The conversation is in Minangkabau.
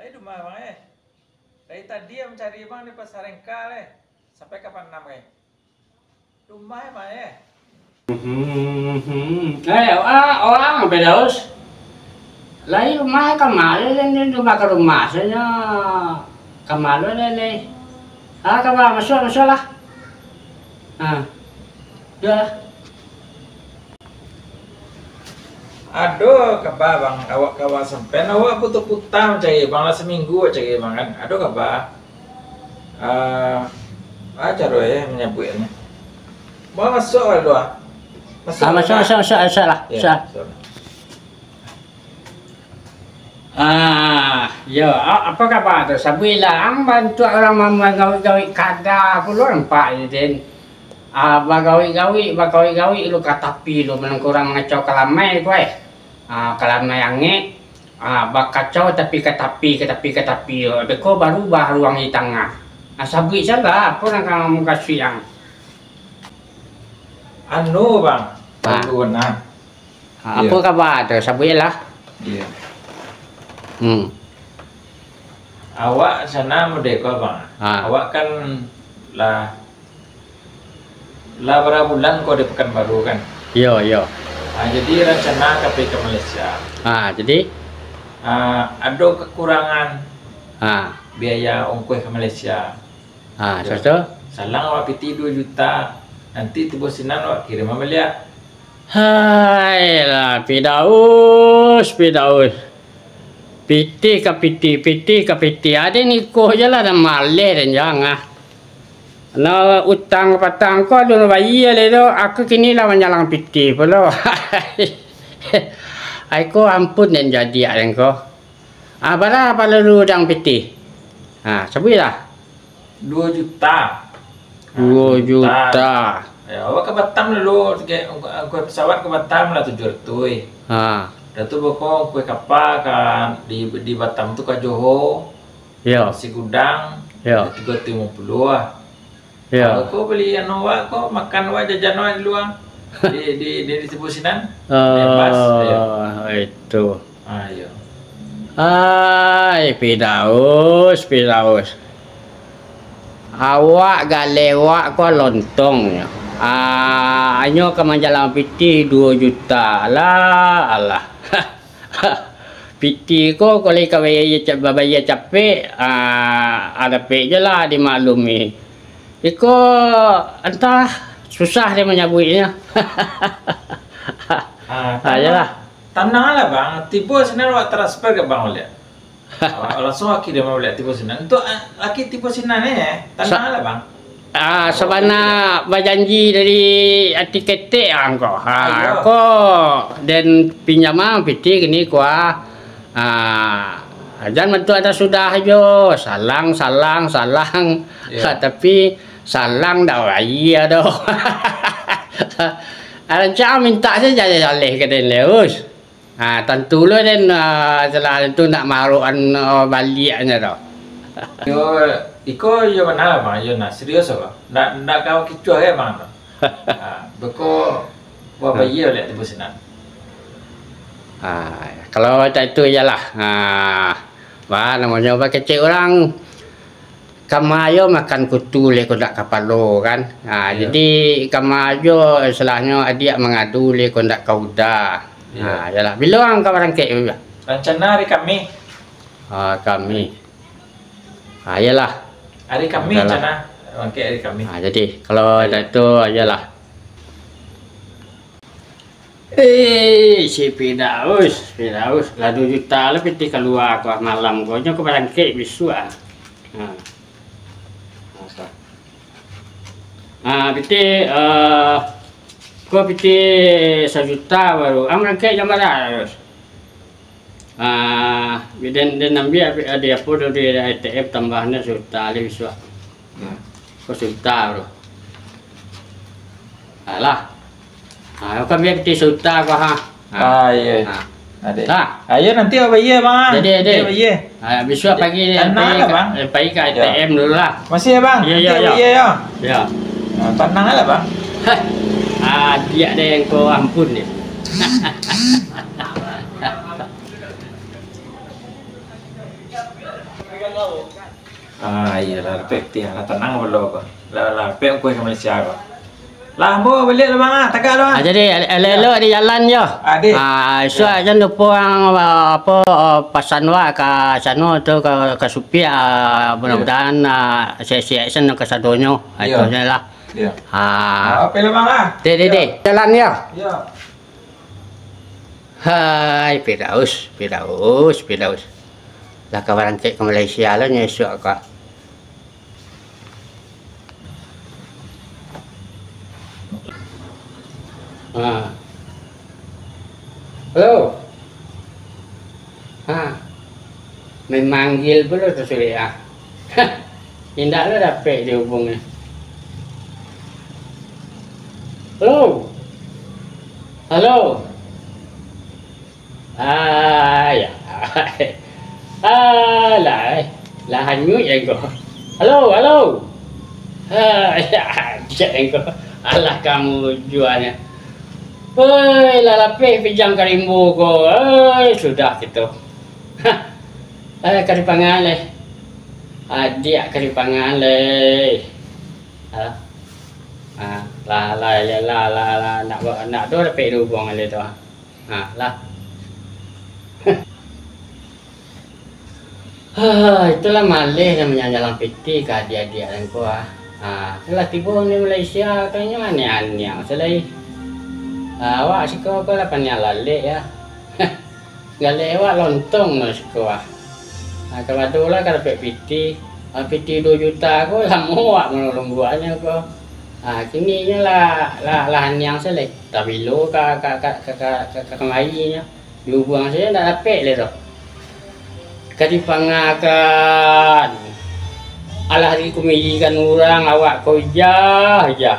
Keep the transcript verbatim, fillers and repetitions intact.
Eh, di rumah, Bang, eh. Dari tadi yang mencari Bang di Pasar Rengka, eh. Sampai ka Panam, eh. Di rumah, eh, Bang, eh. Mhm. Eh, ah, orang Firdaus. Lai rumah ka ma lai, lai, lai, rumah ka rumah sajo. Ka ma lai, lai. Ah, ka ma, masuak, masuaklah. Ah. Dah. Ado kaba, Bang, awak kawa sampean, awak puta-puta mancari Bang, lah saminggu awak cari Bang, kan? Ado kaba? Ah, ah, caro eh manyabuiknyo. Mau masuak awak dulu, ah? Ah, masuak, masuak, masuak, masuak lah, ya, masuak. Masuak. Ah, yo, a-, apo kaba tu? Sabuiklah, ang bantuak urang ma-, manggawik-gawik kada pulo nampak je, Den. Ah, bagawik-gawik, bagawik-gawik lu ka tapi lu, manang urang mangacau kalamai tu, eh. Ah, kalamai angek, ah, bakacau tapi ka tapi, ka tapi, ka tapi, beko barubah ruang di tangah. Ah, sabuik salah, apo nan ka mukasuik ang? Anu, Bang, ah. Anu, nah. Ah, iyo. Apo kaba tu? Sabuiklah. Iyo. Hmm. Awak sana mode ko, Bang? Ah. Awak kan lah Lah bara bulan ko di Pekanbaru kan? Iyo, iyo. Ah, jadi rancana ka pai ka Malaysia. Ah, jadi? Ah, ado kakurangan, ah, biaya ongkoh ka Malaysia. Ah, iyo. Sudah tu? Salang awak pitih duo juta, nanti tibo sinan awak kirim baliak. Hailah, Firdaus, Firdaus. Pitih ka pitih, pitih ka pitih. Ade niko je lah, dah maleh dan jangah. Nah, utang patang ko alun bayia lai tu, aku kini lah manyalang pitih pulo. Ai ko ampun den jadi den ko. Ah, bara palalu dang pitih? Ah, sabuiklah. Duo juta. Ah, duo juta. Duo juta. Ya, awak ka Batam dulu, tiket ongko-, ongkoh pesawat ka Batam lah tujuah ratuih. Ha. Dah tu beko ongkoh kapal ka di, di Batam tu ka Johor. Yo. Nasi Kudang, yo, tigo ratuih limo puluah lah. Yo. Kalau ko bali anu awak ko, makan awak, jajan awak di lua. Di, di, di, di Tibo Sinan. Oh, bebas, yo. Itu. Ah, iyo. Ai, Firdaus, Firdaus. Awak galeh awak ko lontong nyo. Ah, anyo ka manjalang pitih duo juta. Alah, alah. Pitih ko, kalau ka bayia ca-, babayia capek, ah, dapek je lah dimaklumi. Iko antah, susah dek manyabuiknyo. Ah, ah, tanang, iyolah. Tananglah, Bang. Tibo sinan awak transfer ka Bang baliak. Awak langsung aki dia baliak tibo sinan. Untuak, ah, aki tibo sinan, eh, tananglah, Bang. Ah, sabana bajanji dari ati ketek angko. Ha, iyo. Ko den pinjam ang pitih kini ko, ah. Ah, jan bantuak dah sudah jo. Salang, salang, salang. Iyo. Ha, tapi salang dak bayia doh. Rancak mintak sajo jaleh-jaleh ka den, Leus. Ah, tantu lo den, ah, salah tu nak marokan, ah, baliaknyo tu. Yo, iko yo bana, Bang, yo nah, serius ko. Ndak, ndak ka kicuah ya, Bang, tu. Ah, beko, wah, hmm, bayia liak tibo sinan. Ah, kalau tak itu iyalah. Ah, bah, namonyo bah kecek urang. Kama yo makan kutu leh kondak kapalo, kan. Ha, iyo. Jadi, kama yo, istilahnyo, adiak mangadu leh kondak kauda. Iyo. Ha, iyolah. Bilo ang ka barangkek, Bang? Rancana ari Kamih. Ha, Kamih. Ha, iyolah. Ari Kamih, iyolah, rancana barangkek ari Kamih. Ha, jadi, kalau, iyo, tak itu, iyolah. Eh, si Firdaus, Firdaus, lah duo juta lah pitih kalua ko malam ko, nyo ko barangkek bisuak ah. Ha. Apa? Ah, pitih, eh, ko pitih sajuta baru. Ang barangkek jam bara, Firdaus? Ah, den, den ambiak di apo tu, di A T M tambahnyo sajuta lai bisuak. Nah, ko sajuta tu. Alah. Ah, ko ambiak pitih sajuta ko, ha. Ah, iyo. Ha. Adik. Nah. Ayo nanti awak bayia, Bang. Jadi, jadi. Nanti awak bayia. Ah, bisuak pagi ni, tanang pai lah, ka, Bang, eh, pai ka, yo, A T M dulu lah. Masih ya, Bang? Iyo, iyo, iyo. Nanti awak bayia, yo. Yo. Ah, tanang lah, Bang. Heh. Adiak den ko ampun ni. Yo, Ah, iyolah, dapek pitih, lah tanang pulo ko. Lah, lah, dapek ongkoh ka Malaysia ko. Lah, ambo baliak lah, Bang, ah, tagak lah, Bang. Ah, jadi, el-, elok-elok di jalan yo. Ah, deh. Ah, isuak jan lupo ang, apo, pasan wak ka sano tu, ka, ka supir, ah, mudah-mudahan, ah, sehat-sehat sen kasadonyo. Ah, itu se lah. Iyo. Ah. Ah, oke lah, Bang, ah. Deh, deh, deh. Jalan yo. Iyo. Hai, Firdaus, Firdaus, Firdaus. Lah ka barangkek ka Malaysia lah nyo isuak ko. Ha. Halo. Ha. Main manggil pulo tu sulik ah. Indak lah dapek dihubungi. Halo. Halo. Ayah. Alah, lah hanyuik jangko. Halo, halo. Ayah, jangko. Alah kamu jualnya. Woi, lah lapeh pijang ka rimbo ko. Woi, sudah gitu. Hah. Eh, ka dipangan leh. Adiak ka dipangan leh. Alah. Ah, lah, lah, lah, nak, nak do dapek dihubungi leh tu. Ha, lah. Ha, itulah maleh nan manjalang pitih ka adiak-adiak nan ko, ah. Ha, lah tibo di Malaysia, katonyo aniang-aniang se lai. Ha, awak siko ko lah paniang lalek, ya. Galeh awak lontong no siko, ah. Ha, kabadolah ka dapek pitih. Ha, pitih duo juta ko lamo awak manungguanyo ko. Ha, kini nyo lah, lah, lah aniang se lai. Tabilo ka, ka, ka, ka, ka, ka, ka kamari nyo. Diubuang sajo ndak dapek lai doh. Ka dipangakan. Alah dikumilikan urang, awak ko ijah-ijah.